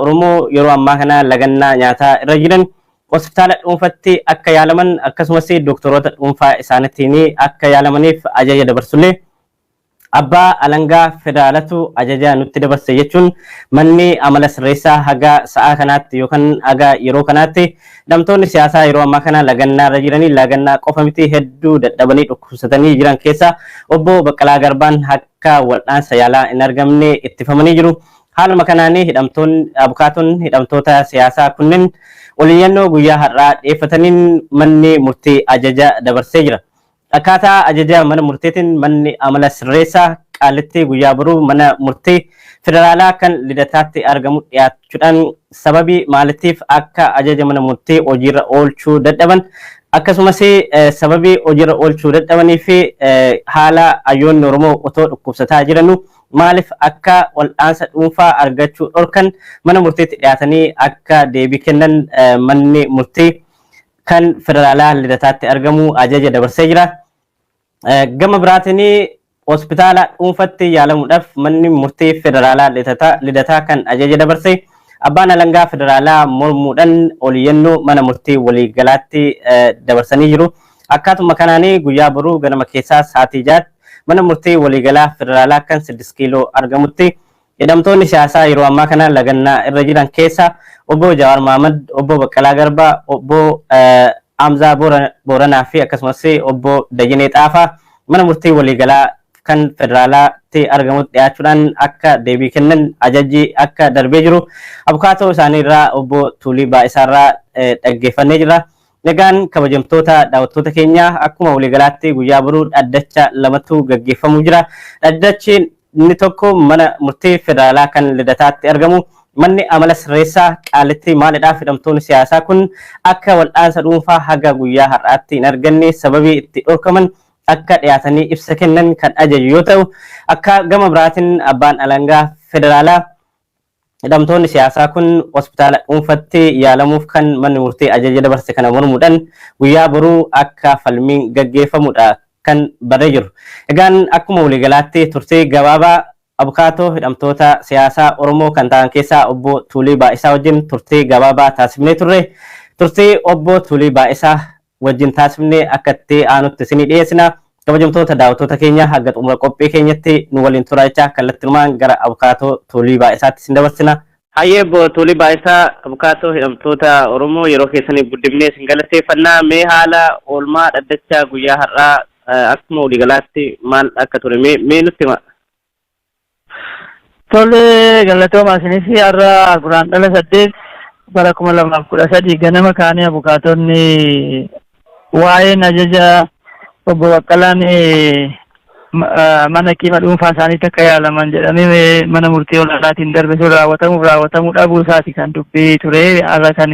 Oromoo yeroo ammaa kana lagannaa nyaataa irra jiran hospitaala dhuunfatti akka yaalaman akkasumas doktoroota dhuunfaa isaaniitiin akka yaalamaniif ajaja dabarsullee abbaa alangaa federaalatu ajaja nutti dabarse jechuun manni amala sirreessaa haga sa'aa kanaatti yookaan haga yeroo kanaatti hidhamtoonni siyaasaa yeroo ammaa kana lagannaa irra jiranii lagannaa qofa miti hedduu dadhabanii dhukkubsatanii jiran keessa obbo Baqqalaa Garbaan akka wal'aansa yaalaa hin argamne ittifamanii jiru. Haaluma kanaan hidhamtoonni abukaatonni hidhamtoota siyaasaa kunneen oliyyannoo guyyaa har'aa dhiyeeffataniin manni murtii ajaja dabarsee jira. Akkaataa ajaja mana murtiitiin manni amala sirreessaa Qaallittii guyyaa boruu mana murtii federaalaa kan Lidataatti argamu dhiyaachuudhaan sababii maaliitiif akka ajaja mana murtii hojiirra oolchuu dadhaban akkasumas sababii hojiirra oolchuu dadhabanii fi haala hayyoonni Oromoo otoo dhukkubsataa jiranu maaliif akka wal'aansa dhuunfaa argachuu dhorkan mana murtiitti dhiyaatanii akka deebii kennan manni murtii kan federaalaa Lidataatti argamu ajaja dabarsee jira. Gama biraatiin hospitaala dhuunfatti yaalamuudhaaf manni murtii federaalaa Lidataa kan ajaja dabarse abbaan alangaa federaalaa mormuudhaan oliyyannoo mana murtii waliigalaatti dabarsanii jiru. Akkaatuma kanaan guyyaa boruu ganama keessaa sa'aatii 6tti mana murtii waliigalaa federaalaa kan 6 kiiloo argamutti hidhamtoonni siyaasaa yeroo ammaa kana lagannaa irra jiran keessa obbo Jawaar Mohaammed, obbo Baqqalaa Garbaa, obbo Hamzaa Booranaa fi akkasumas obbo Dajanee Xaafaa mana murtii waliigalaa kan federaalaatti argamutti dhiyaachuudhaan akka deebii kennan ajajji akka darbee jiru abukaatoo isaanii irraa obbo Tuulii Baa'isaa irraa dhaggeeffannee jirra. Egaan kabajamtoota daawwattoota keenya akkuma waliigalaatti guyyaa boruu dhaddacha lamatu gaggeeffamuu jira. Dhaddachi inni tokko mana murtii federaalaa kan Lidataatti argamu manni amala sirreessaa Qaalitti maalidhaaf hidhamtoonni siyaasaa kun akka wal'aansa dhuunfaa haga guyyaa har'aatti hin arganne sababii itti dhorkaman akka dhiyaatanii ibsa kennan kan ajaju yoo ta'u, akka gama biraatiin abbaan alangaa federaalaa hidhamtoonni siyaasaa kun hospitaala dhuunfatti yaalamuuf kan manni murtii ajaja dabarse kana mormuudhaan guyyaa boruu akka falmiin gaggeeffamudha kan barree jiru. Egaan akkuma waliigalaatti turtii gabaabaa abukaatoo hidhamtoota siyaasaa Oromoo kan ta'an keessaa obbo Tuulii Baa'isaa wajjin turtii gabaabaa taasifnee turre. Turtii obbo Tuulii Baa'isaa wajjin taasifnee akka itti aanutti isinii dhiyeessina. Kabajamtoota daawwattoota keenya haga xumura qophii keenyatti nu waliin turaa jechaa kallattinumaan gara abukaatoo Tuulii Baa'isaatti isin dabarsina. Hayyee obbo Tuulii Baa'isaa abukaatoo hidhamtoota Oromoo yeroo keessaniif guddifnee isin galateeffannaa. Mee haala oolmaa dhaddacha guyyaa har'aa akkuma waliigalaatti maal akka ture mee nutti hima. Tole, galatooma isinis. Har'a Guraandhala 8 bara 2013 ganama kaanii abukaatonni waa'een ajaja obbo Baqqalaan mana kiima dhuunfaa isaaniitti akka yaalaman jedhamee mana murtii olaanaatiin darbe sun raawwatamuuf raawwatamuu dhabuu isaati kan dubbii ture. Har'a kan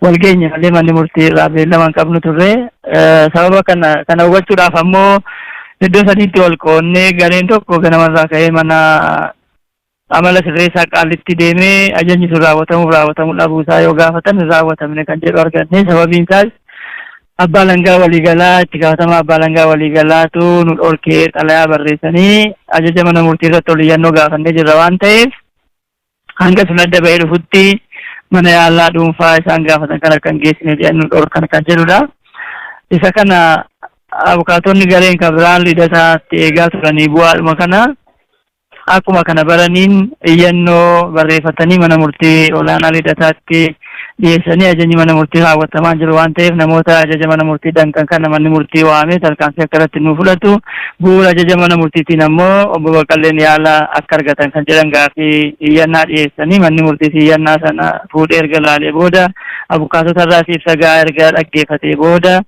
walgeenye malee manni murtii irraa beellama hin qabnu turre. Sababa kana hubachuudhaaf ammoo iddoo sadiitti wal qoonnee gareen tokko ganamarraa ka'ee mana amala sirreessaa Qaallitti deemee ajajni sun raawwatamuuf raawwatamuu dhabuu isaa yoo gaafatan hin raawwatamne kan jedhu arganne. Sababiin isaas abbaa alangaa waliigalaa, itti gaafatamaa abbaa alangaa waliigalaatu nu dhorkee xalayaa barreessanii ajaja mana murtii irratti oliyyannoo gaafannee jirra waan ta'eef hanga sun adda ba'ee dhufutti mana yaalaa dhuunfaa isaan gaafatan kan akka hin geessine jedhan nu dhorkan kan jedhudha. Isa kana abukaatonni gareen kan biraan Lidataatti eegaa turanii bu'aadhuma kana akkuma kana baraniin iyyannoo barreeffatanii mana murtii olaanaa Lidataatti dhiyeessanii ajajni mana murtii raawwatamaa jiru waan ta'eef namoota ajaja mana murtii danqan kana manni murtii waamee tarkaanfii akka irratti nuu fudhatu, bu'uura ajaja mana murtiitiin ammoo obbo Baqqaleen yaala akka argatan kan jedhan gaaffii iyyannaa dhiyeessanii manni murtiis iyyannaa sana fuudhee erga laalee booda abukaatota irraas ibsa gahaa erga dhaggeeffatee booda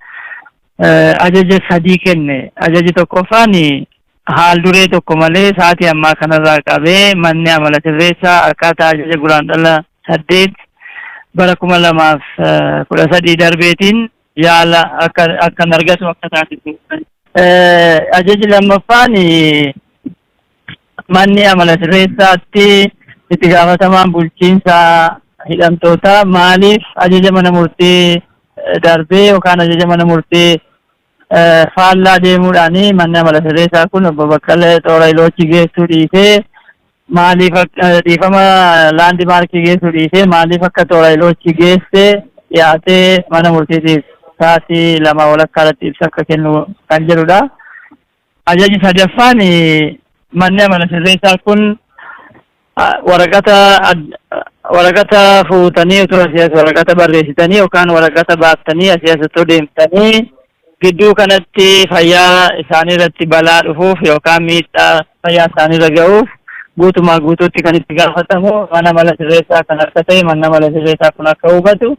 ajaja sadii kenne. Ajaji tokkoffaan haal duree tokko malee sa'aatii ammaa kanarraa qabee manni amala sirreessaa akkaataa ajaja Guraandhala 8 bara 2013 darbeetiin yaala akka akkan argatu akka taasisu. Ajaji lammaffaan manni amala sirreessaatti itti gaafatamaan bulchiinsa hidhamtootaa maaliif ajaja mana murtii darbee yookaan ajaja mana murtii faallaa deemuudhaan manni amala sirreessaa kun obbo Baqqalee Xoora Iloochi geessuu dhiisee Maaliif dhiifama laandi maarkii geessuu dhiisee maaliif akka tooraayilochi geesse dhiyaatee mana murtiitiif sa'aatii 2 walakkaa irratti ibsa akka kennu kan jedhudha. Ajaji sadaffaan manni amala sirreessaa kun waraqata waraqata fuutanii otoo asii as waraqata barreessitanii yookaan waraqata baattanii asii as otoo deemtanii gidduu kanatti fayyaa isaanii irratti balaa dhufuuf yookaan miidhaa fayyaa isaanii irra ga'uuf guutumaa guutuutti kan itti gaafatamu mana amala sirreessaa kan akka ta'e mana amala sirreessaa kun akka hubatu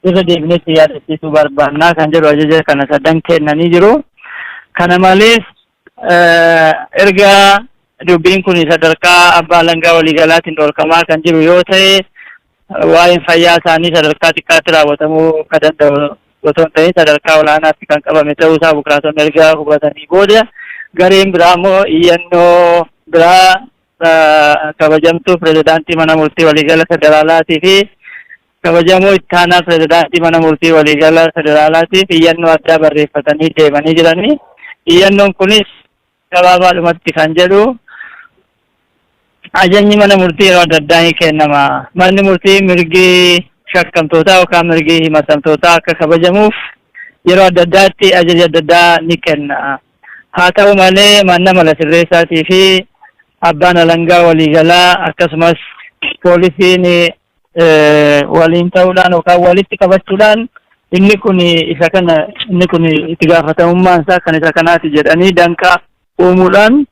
irra deebineetti yaadachiisuu barbaannaa kan jedhu ajaja kana sadan kennanii jiru. Kana malees erga dubbiin kun sadarkaa abbaa alangaa waliigalaatiin dhorkamaa kan jiru yoo ta'e waa'een fayyaa isaanii sadarkaa xiqqaatti raawwatamuu akka danda'u otoo hin ta'in sadarkaa olaanaatti kan qabame ta'uu isaa abukaatonni erga hubatanii booda gareen biraa immoo iyyannoo biraa kabajamtuu pirezidaantii mana murtii waliigala federaalaatii fi kabajamoo ittaanaa pirezidaantii mana murtii waliigala federaalaatiif iyyannoo addaa barreeffatanii deemanii jiranii. Iyyannoon kunis gabaabaadhumatti kan jedhu ajajni mana murtii yeroo adda addaa ni kennama. Manni murtii mirgi shakkamtootaa yookaan mirgi himatamtootaa akka kabajamuuf yeroo adda addaatti ajaja adda addaa ni kenna. Haa ta'u malee manni amala sirreessaatii fi abbaan alangaa waliigalaa akkasumas poolisiin waliin ta'uudhaan yookaan walitti qabachuudhaan inni kun isa kana inni kun itti gaafatamummaan isaa kan isa kanaati jedhanii danqaa uumuudhaan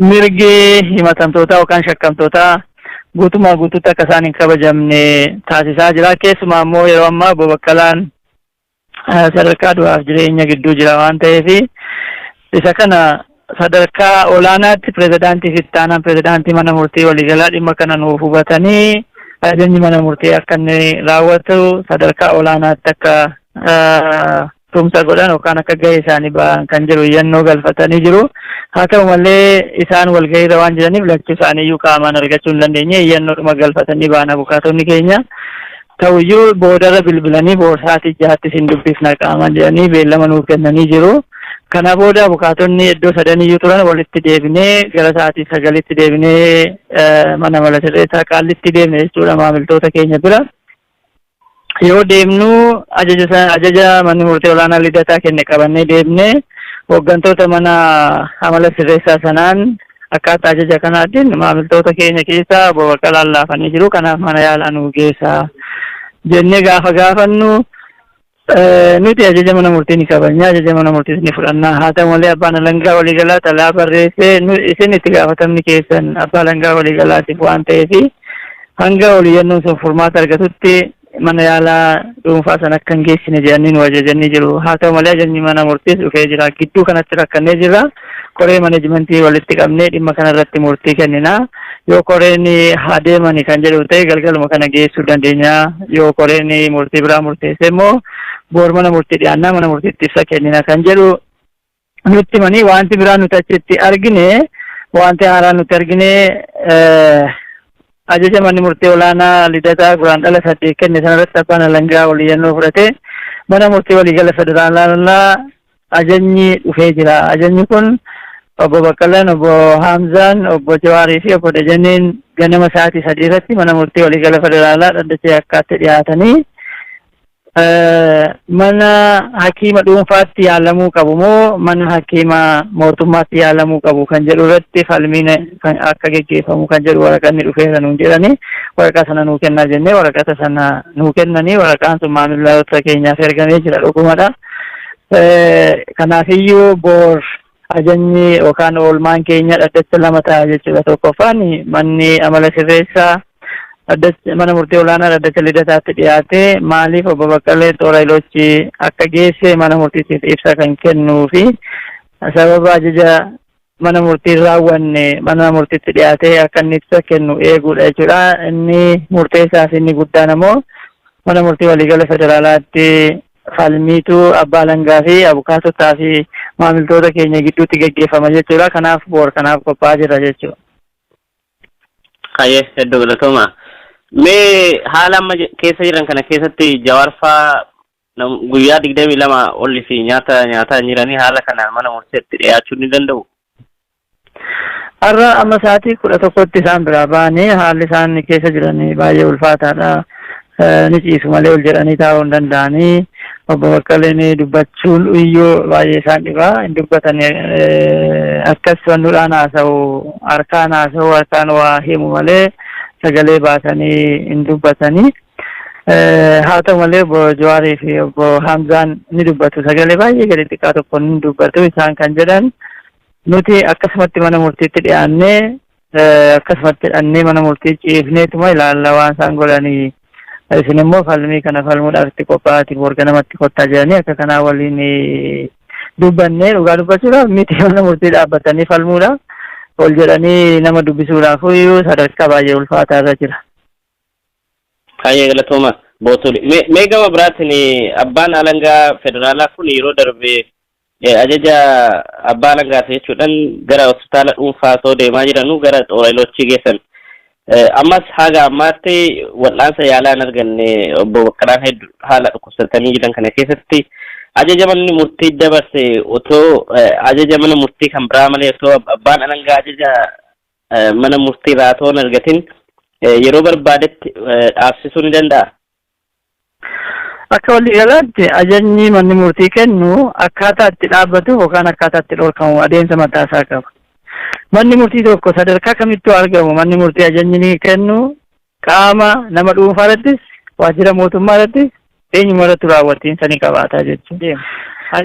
mirgi himatamtootaa yookaan shakkamtootaa guutumaa guutuutti akka isaan hin kabajamne taasisaa jira. Keessumaa immoo yeroo ammaa obbo Baqqalaan sadarkaa du'aaf jireenya gidduu jira waan ta'eef isa kana sadarkaa olaanaatti pirezidaantii fi ittaanaan pirezidaantii mana murtii waliigalaa dhimma kana nuuf hubatanii ajajni mana murtii akka inni raawwatu sadarkaa olaanaatti akka tumsa godhan yookaan akka gahee isaanii ba'an kan jiru iyyannoo galfatanii jiru. Haa ta'u malee isaan walgahiirra waan jiraniif lachuu isaanii iyyuu qaamaan argachuu hin dandeenye iyyannoodhuma galfatanii ba'an abukaatonni keenya. Ta'uyyuu boodarra bilbilanii boor sa'aatii 6tti isin dubbifna qaamaan jedhanii beellama nuuf kennanii jiru. Kana booda abukaatonni iddoo sadaniyyuu turan walitti deebinee gara sa'aatii 9tti deebinee mana amala sirreessaa Qaallitti deemne jechuudha maamiltoota keenya bira. Yoo deemnu ajaja manni murtii olaanaa Lidataa kenne qabannee deemne hooggantoota mana amala sirreessaa sanaan akkaataa ajaja kanaatiin maamiltoota keenya keessaa obbo Baqqalaan laafanii jiru kanaaf mana yaalaa nuu geessaa jennee gaafa gaafannu nuti ajaja mana murtii ni kabajna ajaja mana murtiis ni fudhanna haa ta'u malee abbaan alangaa waliigalaa xalayaa barreessee isin itti gaafatamni keessan abbaa alangaa waliigalaatiif waan ta'eef hanga oliyyannoon sun furmaata argatutti mana yaalaa dhuunfaa sana akka hin geessine jedhanii nu ajajanii jiru. Haa ta'u malee ajajni mana murtiis dhufee jira. Gidduu kanatti rakkannee jirra. Koree maneejmentii walitti qabnee dhimma kana irratti murtii kennina. Yoo koreen haa deemani kan jedhu ta'e galgaluma kana geessuu dandeenya. Yoo koreen murtii biraa murteesse immoo boor mana murtii dhiyaannaa mana murtiitti ibsa kennina kan jedhu nutti himanii wanti biraa nuti achitti argine wanti haaraa nuti argine ajaja manni murtii olaanaa Lidataa Guraandhala 8 kenne sanarratti abbaan alangaa oliyyannoo fudhate mana murtii waliigala federaalaa ajajni dhufee jira. Ajajni kun obbo Baqqalaan, obbo Hamzaan, obbo Jawaarii fi obbo Dajaneen ganama sa'aatii 3 irratti mana murtii waliigala federaalaa dhaddacha yakkaatti dhiyaatanii mana hakiima dhuunfaatti yaalamuu qabu moo mana hakiima mootummaatti yaalamuu qabu kan jedhu irratti falmiin akka geggeeffamu kan jedhu waraqanni dhufeera nuun jedhanii waraqaa sana nuu kennaa jennee waraqata sana nuu kennanii waraqaan sun maamiloota keenyaaf ergamee jira dhugumadha. Kanaafiyyuu boor ajajni yookaan oolmaan keenya dhaddacha lama ta'a jechuudha. Tokkoffaan manni amala sirreessaa mana murtii olaanaa dhaddacha Lidataatti dhiyaatee maaliif obbo Baqqalee Xooraayiloochi akka geesse mana murtiitiif ibsa kan kennuu fi sababa ajaja mana murtii raawwanne mana murtiitti dhiyaatee akka inni ibsa kennu eeguudha jechuudha. Inni murteessaa fi inni guddaan ammoo mana murtii waliigala federaalaatti falmiitu abbaa alangaa fi abukaatotaa fi maamiltoota keenya gidduutti geggeeffama jechuudha. Kanaaf boor kanaaf qophaa'aa jirra jechuudha. Hayyee hedduu galatooma. Mee haala amma keessa jiran kana keessatti Jawaar fa'aa guyyaa 22 olii fi nyaata nyaataa hin jiranii haala kanaan mana murteetti dhiyaachuu ni danda'u? Har'a amma sa'aatii 11tti isaan biraa baanee haalli isaan keessa jiran baay'ee ulfaataadha. Ni ciisu malee ol jedhanii taa'uu hin danda'anii. Obbo Baqqaleen dubbachuun iyyuu baay'ee isaan dhiba. Hin dubbatan, akkas wannuudhaan haasa'u, harkaan haasa'u, harkaan waa himu malee sagalee baasanii hin dubbatanii. Haa ta'u malee obbo Jawaarii fi obbo Hamzaan ni dubbatu. Sagalee baay'ee gadi xiqqaa tokko ni dubbatu. Isaan kan jedhan, nuti akkasumatti mana murtiitti dhiyaannee, akkasumatti hidhannee mana murtii ciifneetuma ilaalla waan isaan godhanii. Isin immoo falmii kana falmuudhaaf itti qophaa'aati, borga namatti kottaa jedhanii akka kanaa waliin dubbannee. Dhugaa dubbachuudhaaf miti, mana murtii dhaabbatanii falmuudhaaf ol jedhanii nama dubbisuudhaaf iyyuu sadarkaa baay'ee ulfaataa irra jira. Baay'ee galatooma, Bootoli. Mee gama biraatiin abbaan alangaa federaalaa kun yeroo darbe ajaja abbaa alangaati jechuudhaan gara hospitaala dhuunfaa osoo deemaa jiranuu gara xoorayilochii geessan. Ammas haga ammaatti wal'aansa yaalaa hin arganne. Obbo Baqqalaan hedduu haala dhukkubsatanii jiran kana keessatti ajaja manni murtii dabarse otoo ajaja mana murtii kan biraa malee, otoo abbaan alangaa ajaja mana murtii irraa otoo hin argatin yeroo barbaadetti dhaabsisuu ni danda'a. Akka waliigalaatti ajajni manni murtii kennu akkaataa itti dhaabbatu yookaan akkaataa itti dhorkamu adeemsa mataa isaa qaba. Manni murtii tokko sadarkaa kamittuu argamu, manni murtii ajajni ni kennu qaama nama dhuunfaa irrattis, waajjira mootummaa irrattis, eenyuma irratti raawwatiinsa ni qabaata jechuudha.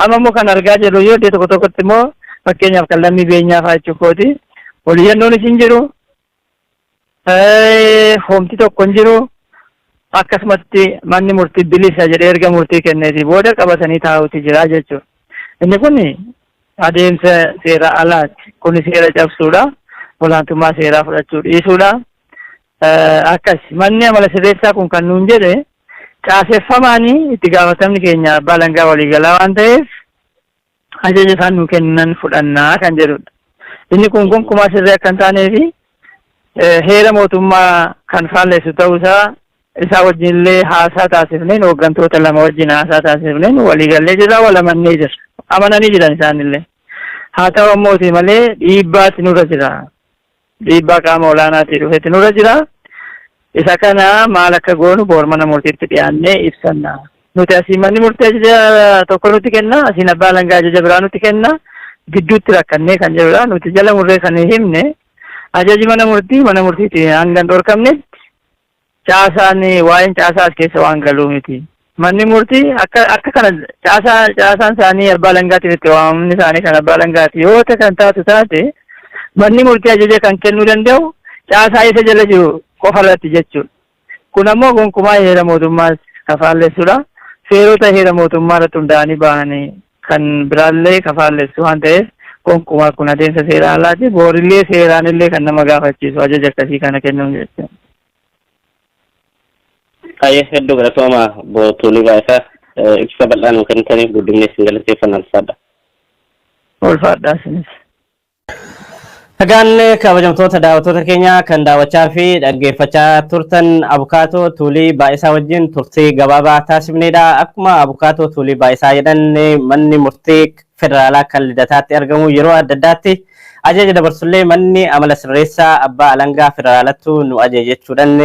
Amma immoo kan argaa jirru yoo iddoo tokko tokkotti immoo, fakkeenyaaf kan Lammii Beenyaa fa'aa jechuu kooti, oliyyannoon isin jiru, homti tokko hin jiru, akkasumatti manni murtii bilisa jedhee erga murtii kenneetii booda qabatanii taa'uuti jira jechuudha. Inni kun adeemsa seera alaati. Kun seera cabsuudha. Olaantummaa seeraa fudhachuu dhiisuudha. Akkas manni amala sirreessaa kun kan nuun jedhe, caaseffamaanii itti gaafatamni keenya abbaa alangaa waliigalaa waan ta'eef ajaja isaan nu kennan fudhannaa kan jedhudha. Inni kun gonkumaa sirrii akka hin taanee fi heera mootummaa kan faallessu ta'uusaa isaa wajjin illee haasaa taasifneen, hooggantoota lama wajjin haasaa taasifneen waliigallee jirra, wal amannee jirra. Amananii jiran isaanillee. Haa ta'u ammooti malee dhiibbaatti nurra jira. Dhiibbaa qaama olaanaatii dhufetti nurra jira. Isa kana maal akka goonu boor mana murtiitti dhiyaannee ibsanna. Nuti asii manni murtii ajaja tokko nutti kenna, asiin abbaa alangaa ajaja biraa nutti kenna. Gidduutti rakkannee kan jedhudha. Nuti jala murree kan hin himne, ajaji mana murtii mana murtiitti hanga hin dhorkamnetti caasaan, waa'een caasaa as keessa waan galuu miti. Manni murtii akka kana caasaan isaanii abbaa alangaatiif itti waamamni isaanii kan abbaa alangaati yoo ta'e, kan taatu taate, manni murtii ajaja kan kennuu danda'u caasaa isa jala jiru qofa irratti jechuudha. Kun ammoo gonkumaa heera mootummaas kafaallessuudha. Seerota heera mootummaa irratti hundaa'anii bahanii kan biraallee kafaallessu waan ta'eef gonkumaa kun adeemsa seera alaati. Boorillee seeraanillee kan nama gaafachiisu ajaja akkasii kana kennuun jechuudha. Baay'ee hedduu galatooma, Bootolii Baayisaa, ibsa bal'aa nuu kennitaniif guddinni isin galateeffanna, ulfaadha. Ulfaadhaa isinis. Egaan kabajamtoota daawwattoota keenya, kan daawwachaa fi dhaggeeffachaa turtan Abukaatoo Tuulii Baay'isaa wajjin turtii gabaabaa taasifnedha. Akkuma Abukaatoo Tuulii Baay'isaa jedhan, manni murtii federaalaa kan Lidataatti argamu yeroo adda addaatti ajaja dabarsullee, manni amala sirreessaa abbaa alangaa federaalattu nu ajaje jechuudhaan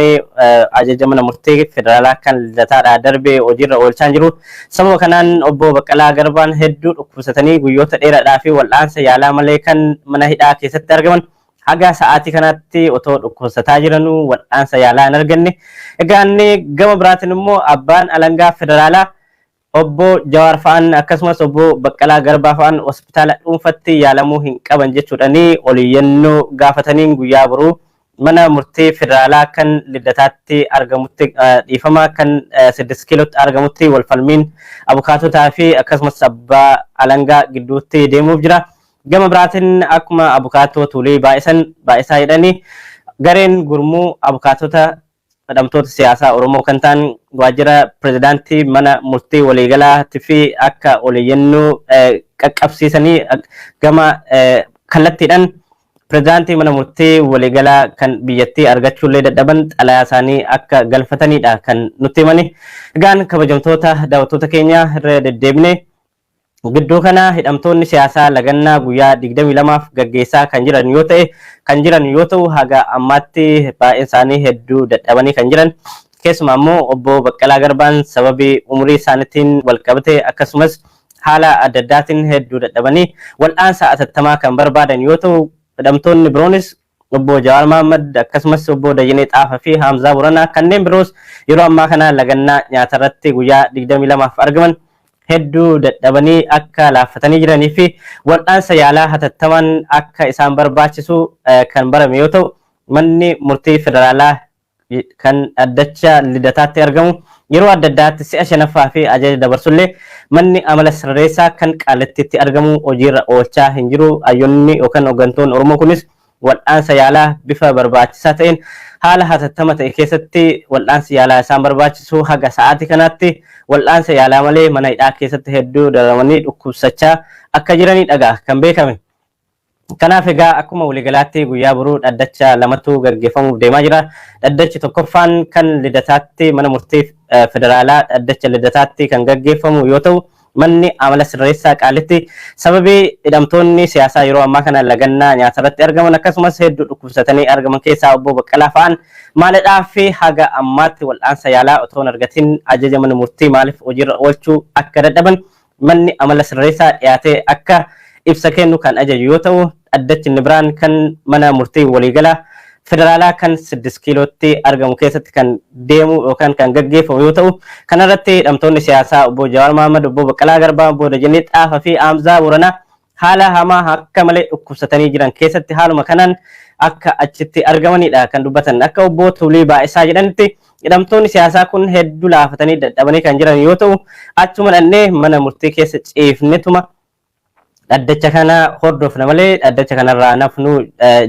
ajaja mana murtii federaalaa kan Lidataadhaa darbe hojiirra oolchaa jiru. Sababa kanaan obbo Baqqalaa Garbaan hedduu dhukkubsatanii guyyoota dheeraadhaa fi wal'aansa yaalaa malee kan mana hidhaa keessatti argaman, haga sa'aatii kanaatti otoo dhukkubsataa jiranuu wal'aansa yaalaa hin arganne. Egaan gama biraatiin immoo abbaan alangaa federaalaa obbo Jawaar fa'aan akkasumas obbo Baqqalaa Garbaa fa'aan hospitaala dhuunfatti yaalamuu hin qaban jechuudhaanii oliyyannoo gaafataniin guyyaa boruu mana murtii federaalaa kan Lidataatti argamutti, dhiifama, kan 6 kiilootti argamutti walfalmiin abukaatotaa fi akkasumas abbaa alangaa gidduutti deemuuf jira. Gama biraatiin akkuma abukaatoo Tuulii Baay'isaa jedhanii, gareen gurmuu abukaatota hidhamtoota siyaasaa Oromoo kan ta'an waajjira pirezidaantii mana murtii waliigalaatti fi akka oliyyannoo qaqqabsiisanii gama kallattiidhaan pirezidaantii mana murtii waliigalaa kan biyyattii argachuullee dadhaban xalayaa isaanii akka galfatanidha kan nutti himani. Egaan kabajamtoota daawwattoota keenya, irra deddeebine Gidduu kana hidhamtoonni siyaasaa lagannaa guyyaa 22f gaggeessaa kan jiran yoo ta'e kan jiran yoo ta'u, haga ammaatti baay'een isaanii hedduu dadhabanii kan jiran, keessumaa immoo obbo Baqqalaa Garbaan sababii umurii isaaniitiin walqabate akkasumas haala adda addaatiin hedduu dadhabanii wal'aansa atattamaa kan barbaadan yoo ta'u, hidhamtoonni biroonis obbo Jawaar Mahaammad akkasumas obbo Dajanee Xaafaa fi Haamzaa Boranaa kanneen biroos yeroo ammaa kana lagannaa nyaata irratti guyyaa 22f argaman hedduu dadhabanii akka laaffatanii jiranii fi wal'aansa yaalaa hatattamaan akka isaan barbaachisu kan barame yoo ta'u, manni murtii federaalaa kan dhaddacha Lidataatti argamu yeroo adda addaatti si'a shanaffaa fi ajaja dabarsullee manni amala sirreessaa kan Qaallittiitti argamu hojiirra oolchaa hin jiru. Hayyoonni yookaan hooggantoonni Oromoo kunis wal'aansa yaalaa bifa barbaachisaa ta'een haala hatattama ta'e keessatti wal'aansi yaalaa isaan barbaachisu haga sa'aatii kanaatti wal'aansa yaalaa malee mana hidhaa keessatti hedduu dararamanii dhukkubsachaa akka jiranidha kan beekame. Kanaaf egaa akkuma waliigalaatti guyyaa boruu dhaddacha lamatu gaggeeffamuuf deemaa jira. Dhaddachi tokkoffaan kan Lidataatti mana murtii federaalaa dhaddacha Lidataatti kan gaggeeffamu yoo ta'u, manni amala sirreessaa Qaalitti sababii hidhamtoonni siyaasaa yeroo ammaa kana lagannaa nyaata irratti argaman akkasumas hedduu dhukkubsatanii argaman keessaa obbo Baqqalaa fa'aan maalidhaa fi haga ammaatti wal'aansa yaalaa otoo hin argatin ajaja mana murtii maaliif hojiirra oolchuu akka dadhaban manni amala sirreessaa dhiyaatee akka ibsa kennu kan ajaju yoo ta'u, dhaddachi inni biraan kan mana murtii waliigalaa federaalaa kan 6 kiilootti argamu keessatti kan deemu yookaan kan gaggeeffamu yoo ta'u, kanarratti hidhamtoonni siyaasaa obbo Jawaar Mahaammad, obbo Baqqalaa Garbaa, obbo Dajanee Xaafaa fi Haamzaa Boranaa haala hamaa akka malee dhukkubsatanii jiran keessatti haaluma kanaan akka achitti argamanidha kan dubbatan. Akka obbo Tuulii Baa'isaa jedhanitti hidhamtoonni siyaasaa kun hedduu laafatanii dadhabanii kan jiran yoo ta'u, achuma dhannee mana murtii keessa ciifnetuma dhaddacha kana hordofna malee dhaddacha kanarraa nafnu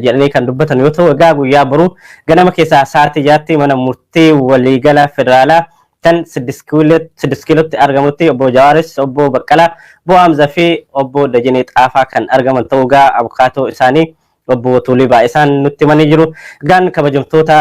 jedhanii kan dubbatan yoo ta'u, egaa guyyaa boruu ganama keessaa sa'aatii 6tti mana murtii waliigala federaalaa kan 6 kiilootti argamutti obbo Jawaaris, obbo Baqqalaa, obbo Hamzaa fi obbo Dajanee Xaafaa kan argaman ta'uu egaa abukaatoo isaanii obbo Tuulii Baay'isaan nutti himanii jiru. Egaan kabajamtoota